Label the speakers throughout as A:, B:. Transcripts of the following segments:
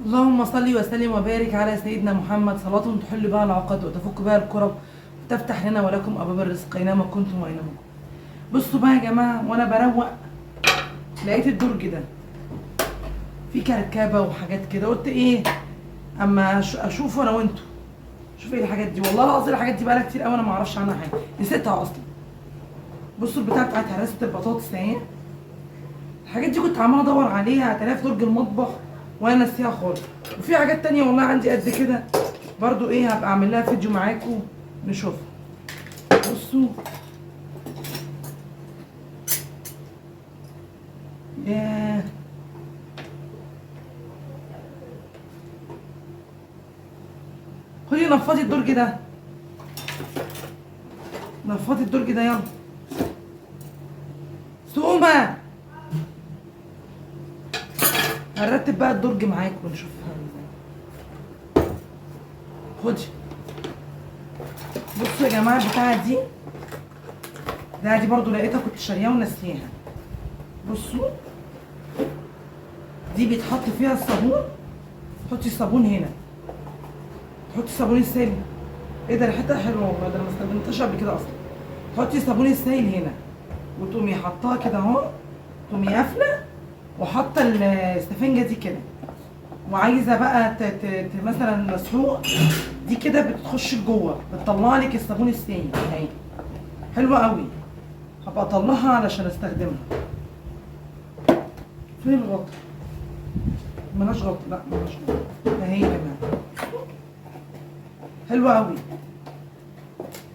A: اللهم صل وسلم وبارك على سيدنا محمد، صلاة تحل بها العقد وتفك بها الكرب وتفتح لنا ولكم ابواب الرزق اينما كنتم واينما كنتم. بصوا بقى يا جماعة، وانا بروق لقيت الدرج ده في كركبه وحاجات كده، قلت ايه اما اشوفه انا وانتوا، شوف ايه الحاجات دي. والله العظيم الحاجات دي بقالها كتير قوي انا ما اعرفش عنها حاجة، نسيتها اصلا. بصوا البتاعه بتاعت هرسه البطاطس اهي، الحاجات دي كنت عماله ادور عليها هتلاقيها في درج المطبخ وانا ناسيها خالص. وفي حاجات تانية والله عندي قد كده برضو، ايه هبقى اعمل لها فيديو معاكم نشوفها. بصوا ياه، خدي نفضي الدرج ده، نفضي الدرج ده يلا سومه. هنرتب بقى الدرج معاكم ونشوف ازاي. خدي بصوا يا جماعة، البتاعه دي دي برضو لقيتها كنت شارياها وناسياها. بصوا دي بيتحط فيها الصابون، تحطي الصابون هنا، تحطي الصابون السائل. ايه ده ريحتها حلوة والله، ده انا ما استخدمتهاش قبل كده اصلا. تحطي الصابون السائل هنا وتقومي حطاها كده اهو، تقومي قافله وحاطه السفنجه دي كده، وعايزه بقى مثلا مسحوق دي كده بتخش لجوه، بتطلع لك الصابون السائل اهي، حلوة قوي. هبقى اطلعها علشان استخدمها. فين الغطا؟ ملهاش غطا، لا ملهاش غطا اهي يا جماعة، حلوة قوي.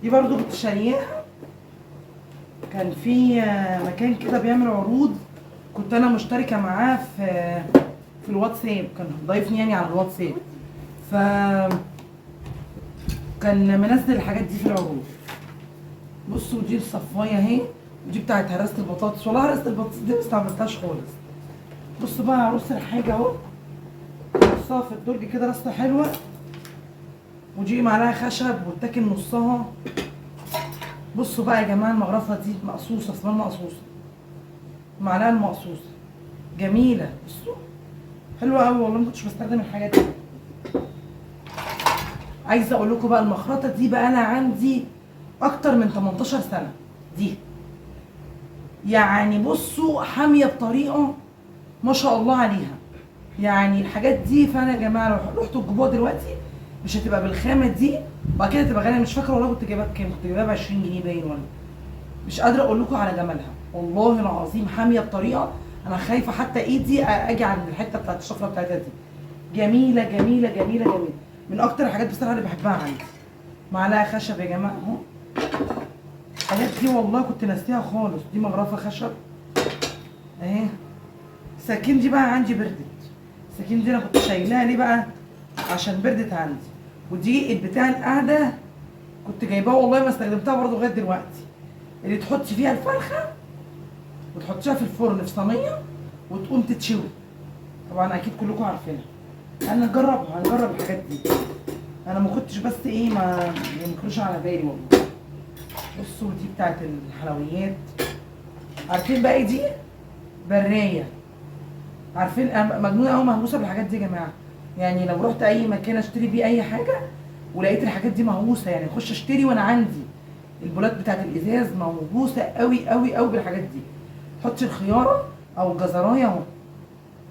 A: دي برضو كنت شارياها، كان في مكان كده بيعمل عروض، كنت انا مشتركة معاه في الواتساب، كان ضايفني يعني على الواتساب، ف كان منزل الحاجات دي في العروض. بصوا دي الصفايه اهي، ودي بتاعت هرسه البطاطس. والله هرسه البطاطس دي ما استعملتهاش خالص. بصوا بقى عروس الحاجة اهو، رصها في الدرج كده رصه حلوة، ودي معلقه خشب واتاكل نصها. بصوا بقى يا جماعة المغرفه دي مقصوصة، اسمها مقصوصة، معلقه المقصوصه جميلة. بصوا حلوة قوي والله، ما كنتش بستخدم الحاجات دي. عايزه اقول لكم بقى المخرطه دي بقى انا عندي اكتر من 18 سنة دي، يعني بصوا حامية بطريقة ما شاء الله عليها يعني الحاجات دي. فانا يا جماعة لو رحتوا تجيبوها دلوقتي مش هتبقى بالخامه دي، وبعد كده تبقى غالية. مش فاكره والله كنت جايباها بكام، كنت جايباها ب 20 جنيه باين، ولا مش قادرة اقول لكم على جمالها والله العظيم، حامية بطريقة انا خايفة حتى ايدي اجي عند الحتة بتاعت الشفرة بتاعتها دي. جميلة جميلة جميلة جميلة، من اكتر الحاجات بصراحة اللي بحبها عندي. معلقه خشب يا جماعة اهو، الحاجات دي والله كنت ناسيها خالص. دي مغرفه خشب اهي. السكاكين دي بقى عندي بردت، السكاكين دي انا كنت شايلاها ليه بقى؟ عشان بردت عندي. ودي البتاع القاعدة كنت جايباها والله ما استخدمتها برضو لغاية دلوقتي، اللي تحطي فيها الفرخه وتحطيها في الفرن في صينية وتقوم تتشوي. طبعا اكيد كلكم عارفينها. انا هنجربها، هنجرب الحاجات دي. انا ما كنتش بس ايه ما كنتش على بالي والله. بصوا دي بتاعت الحلويات، عارفين بقى ايه دي؟ برايه. عارفين انا مجنونة قوي مهووسه بالحاجات دي يا جماعة، يعني لو رحت اي مكان اشتري بيه اي حاجة ولقيت الحاجات دي مهووسه، يعني اخش اشتري وانا عندي البولات بتاعت الازاز مهووسه قوي قوي قوي بالحاجات دي. تحطي الخيارة او الجزرايه اهو،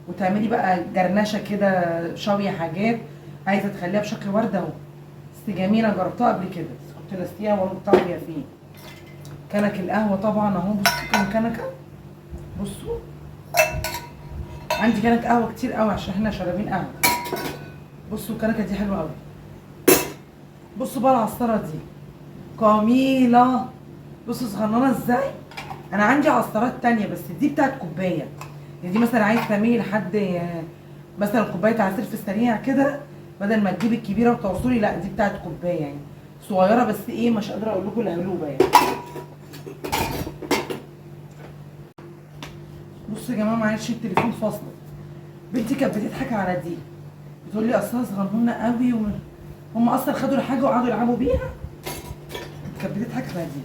A: وتعملي بقى جرنشه كده، شوية حاجات عايزه تخليها بشكل ورده اهو. بس جميلة، جربتها قبل كده بس كنت ناسيها وانا كنت عامله فيه. كنك القهوة طبعا اهو، بصوا كام كنكه. بصوا عندي كنك قهوة كتير قوي عشان احنا شرابين قهوة. بصوا الكنكه دي حلوة قوي. بصوا بقى العصاره دي جميلة، بصوا صغننه ازاي. انا عندي عصارات تانية بس دي بتاعت كوباية، يعني دي مثلا عايز تعملي لحد مثلا كوباية عصير في السريع كده، بدل ما تجيبي الكبيرة وتعصري، لا دي بتاعت كوباية يعني صغيرة بس ايه مش قادرة اقول لكم الهلوبه يعني. بصوا يا جماعة معلش التليفون فاصلة، بنتي كانت بتضحك على دي، بتقول لي اصلها صغنونه قوي هم اصلا خدوا الحاجة وقعدوا يلعبوا بيها، كانت بتضحك على دي.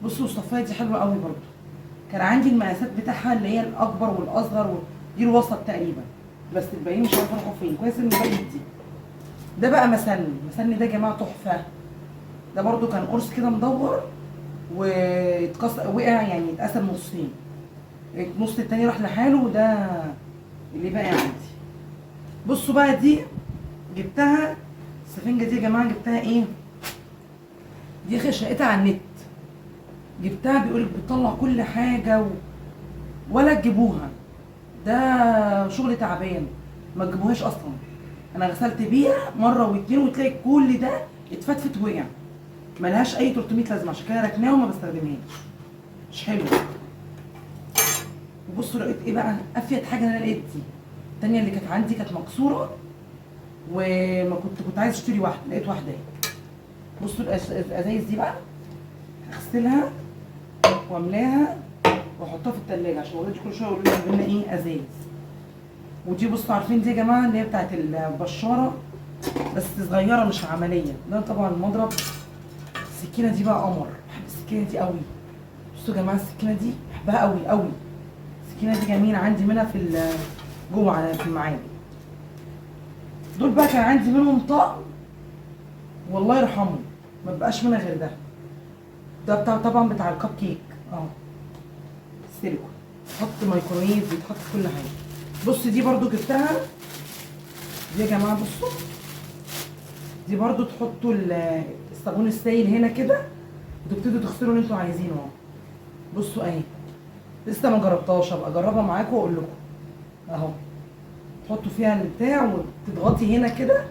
A: بصوا الصفايه دي حلوة قوي برضو، كان عندي المقاسات بتاعها اللي هي الاكبر والاصغر دي الوسط تقريبا. بس الباقيين مش عارفه اروحوا فين. كويس ان بقيت دي. ده بقى مسن، مسن ده يا جماعة تحفة. ده برده كان قرص كده مدور واتكسر، وقع يعني اتقسم نصين، النص التاني راح لحاله، وده اللي بقى عندي. بصوا بقى دي جبتها، السفنجه دي يا جماعة جبتها ايه، دي خشقتها على النت، جبتها بيقولك بتطلع كل حاجة ولا تجيبوها، ده شغل تعبان، ما تجيبوهاش اصلا. انا غسلت بيها مرة واتنين وتلاقي كل ده اتفتفت وقع، ملهاش اي 300 لازمه، عشان كده ركناها وما بستخدمهاش، مش حلو. وبصوا لقيت ايه بقى، افيد حاجة انا لقيت دي. التانية اللي كانت عندي كانت مكسورة وما كنت عايز اشتري واحدة، لقيت واحدة اهي. بصوا الازايز دي بقى هغسلها واملاها واحطها في التلاجة عشان ولادي كل شوية يقولوا لي جيب لنا ايه ازايز. ودي بصوا عارفين دي يا جماعة اللي هي بتاعت البشاره بس صغيرة مش عملية. ده طبعا المضرب. السكينة دي بقى قمر، بحب السكينة دي قوي. بصوا يا جماعة السكينة دي بحبها قوي قوي. السكينة دي جميلة، عندي منها في جوه في المعادي. دول بقى كان عندي منهم طقم والله يرحمه ما بقاش منها غير ده. ده بتاع طبعا بتاع الكب كيك اهو، السيليكون، بيتحط مايكرويف، بيتحط في كل حاجة. بص دي برضو جبتها دي يا جماعة. بصوا دي برضو تحطوا الصابون السايل هنا كده وتبتدوا تغسلوا اللي انتوا عايزينه اهو. بصوا اهي، لسه ما جربتهاش، ابقى اجربها معاكم واقول لكم اهو. تحطوا فيها البتاع وتضغطي هنا كده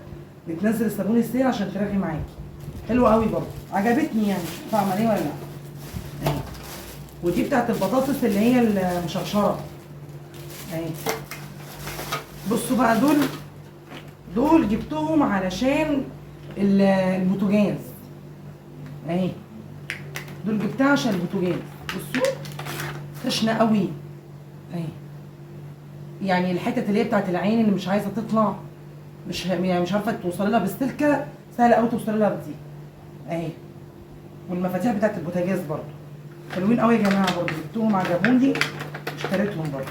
A: بتنزل الصابون السايل عشان ترغي معاكي. حلوة قوي برضو، عجبتني يعني، مش عارفه اعمل ايه ولا لا. اهي، ودي بتاعت البطاطس اللي هي المشرشره اهي. بصوا بقى دول جبتهم علشان البوتاجاز اهي. دول جبتها عشان البوتاجاز. بصوا خشنه قوي اهي، يعني الحتت اللي هي بتاعت العين اللي مش عايزه تطلع، مش يعني مش عارفه توصلي لها بالسلكه، سهلة قوي توصلي لها بدي اهي. والمفاتيح بتاعت البوتاجاز برضو حلوين قوي يا جماعة، برضو جبتهم عجبوني اشتريتهم برضو.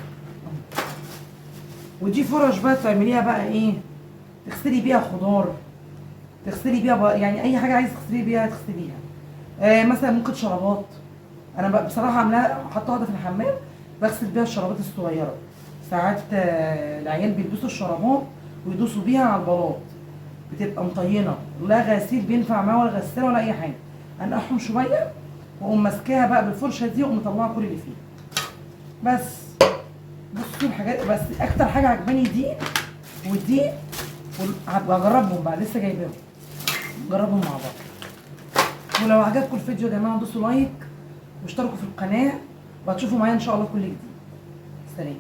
A: ودي فرش بقى تعمليها بقى ايه، تغسلي بيها خضار، تغسلي بيها بقى يعني اي حاجة عايزه تغسلي بيها تغسليها. مثلا ممكن شرابات، انا بقى بصراحة عاملاها حاطه واحدة في الحمام بغسل بيها الشرابات الصغيرة. ساعات العيال بيلبسوا الشرابات ويدوسوا بيها على البلاط، بتبقى مطينه، لا غسيل بينفع معاها ولا غسالة ولا اي حاجة. انقعهم شوية واقوم ماسكاها بقى بالفرشه دي واقوم مطلعه كل اللي فيها. بس بصوا الحاجات، بس اكتر حاجة عجباني دي ودي، هبقى اجربهم بقى، لسه جايباهم، نجربهم مع بعض. ولو عجبكم الفيديو يا جماعة دوسوا لايك واشتركوا في القناة، وهتشوفوا معايا ان شاء الله كل جديد. سلام.